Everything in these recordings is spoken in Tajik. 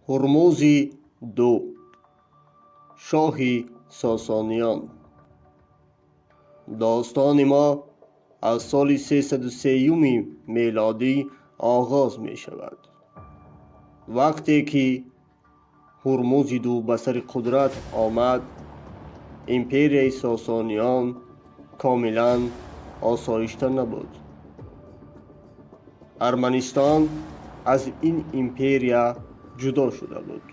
Ҳурмузи Ду, шоҳи Сосониён. Достони мо аз соли 303 мелодӣ оғоз мешавад. Вақте ки Ҳурмузи Ду ба сари қудрат омад, империяи Сосониён комилан осоишта набуд. Арманистон аз ин империя ҷудо шуда буд.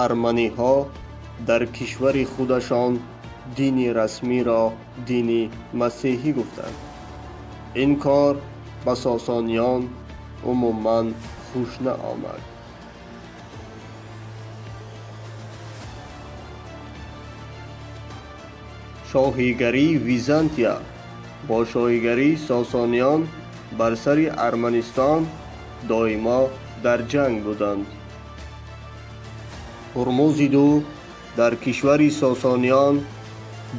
Арманиҳо дар кишвари худашон дини расмиро дини масеҳӣ гуфтанд. Ин кор ба сосониён умуман хуш наомад. Шоҳигарии Византия бо шоҳигарии Сосониён бар сари Арманистон доимо дар ҷанг буданд. Ҳурмузи Ду дар кишвари Сосониён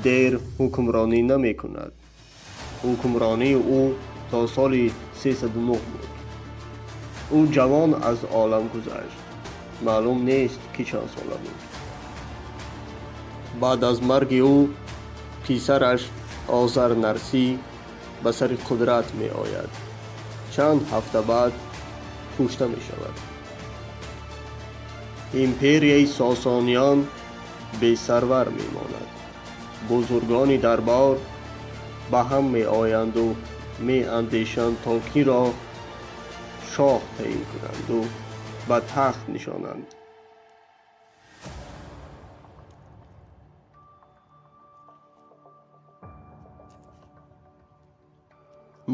дер ҳукмронӣ намекунад. Ҳукмронии ӯ то соли 309 буд. Ӯ ҷавон аз олам гузашт. Маълум нест, ки чанд сола буд. Баъд аз марги ӯ писараш Озарнарсӣ ба сари қудрат меояд. Чанд ҳафта баъд кушта мешавад. Империяи Сосониён бесарвар мемонад. Бузургони дарбор ба ҳам меоянду меандешанд, то киро шоҳ таъин кунанду ба тахт нишонанд.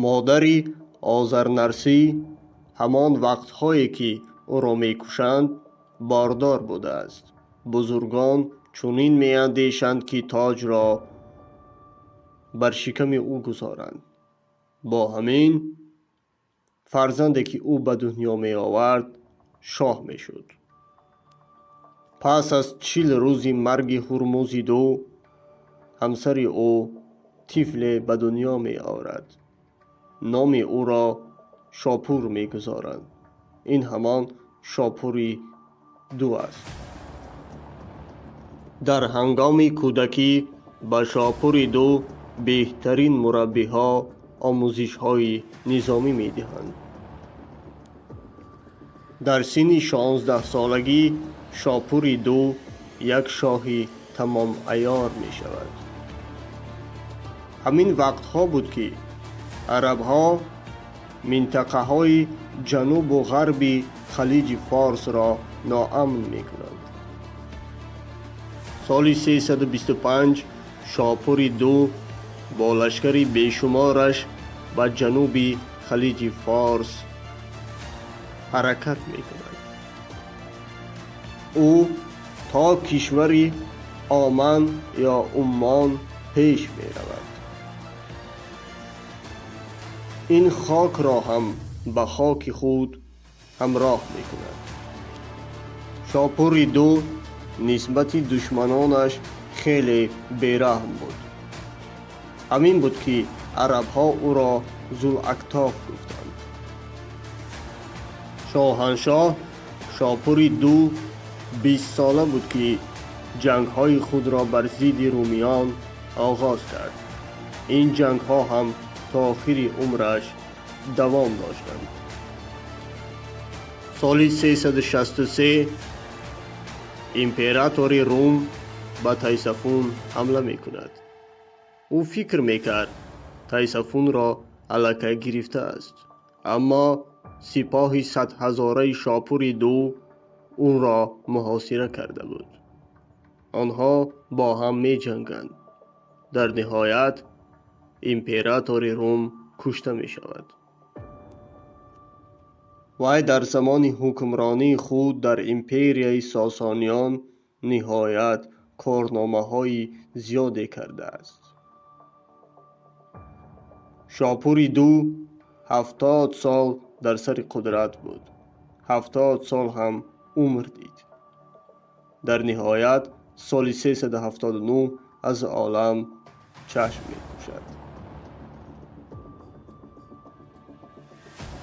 Модари Озарнарсӣ ҳамон вақтҳое ки ӯро мекушанд, бордор будааст. Бузургон чунин меандешанд, ки тоҷро бар шиками ӯ гузоранд. Бо ҳамин фарзанде ки ӯ ба дунё меовард, шоҳ мешуд. Пас аз 40 рӯзи марги Ҳурмузи Ду, ҳамсари ӯ тифле ба дунё меорад. Номи ӯро Шопур мегузоранд. Ин ҳамон Шопури Ду аст. Дар ҳангоми кӯдакӣ ба Шопури Ду беҳтарин мураббиҳо омӯзишҳои низомӣ медиҳанд. Дар синни 16-солагӣ Шопури Ду як шоҳи тамомаёр мешавад. Ҳамин вақтҳо буд, ки арабҳо минтақаҳои ҷанубу ғарби Халиҷи Форсро ноамн мекунанд. Соли 325 Шопури Ду бо лашкари бешумораш ба ҷануби Халиҷи Форс ҳаракат мекунад. Ӯ то кишвари Оман ё Уммон пеш меравад. Ин хокро ҳам ба хоки худ ҳамроҳ мекунад. Шопури Ду нисбати душманонаш хеле бераҳм буд. Ҳамин буд, ки арабҳо ӯро Зулактоф гуфтанд. Шоҳаншоҳ Шопури Ду 20-сола буд, ки ҷангҳои худро бар зидди румиён оғоз кард. Ин ҷангҳо ҳам то охири умраш давом доштанд. Соли 363 императори Рум ба Тайсафун ҳамла мекунад. Ӯ фикр мекард, Тайсафунро аллакай гирифтааст, аммо сипоҳи садҳазораи Шопури Ду ӯро муҳосира карда буд. Онҳо бо ҳам меҷанганд. Дар ниҳоят императори Рум кушта мешавад. Вай дар замони ҳукмронии худ дар империяи Сосониён ниҳоят корномаҳои зиёде кардааст. Шопури Ду 70 сол дар сари қудрат буд. 70 сол ҳам умр дид. Дар ниҳоят соли 379 аз олам чашм мепӯшад.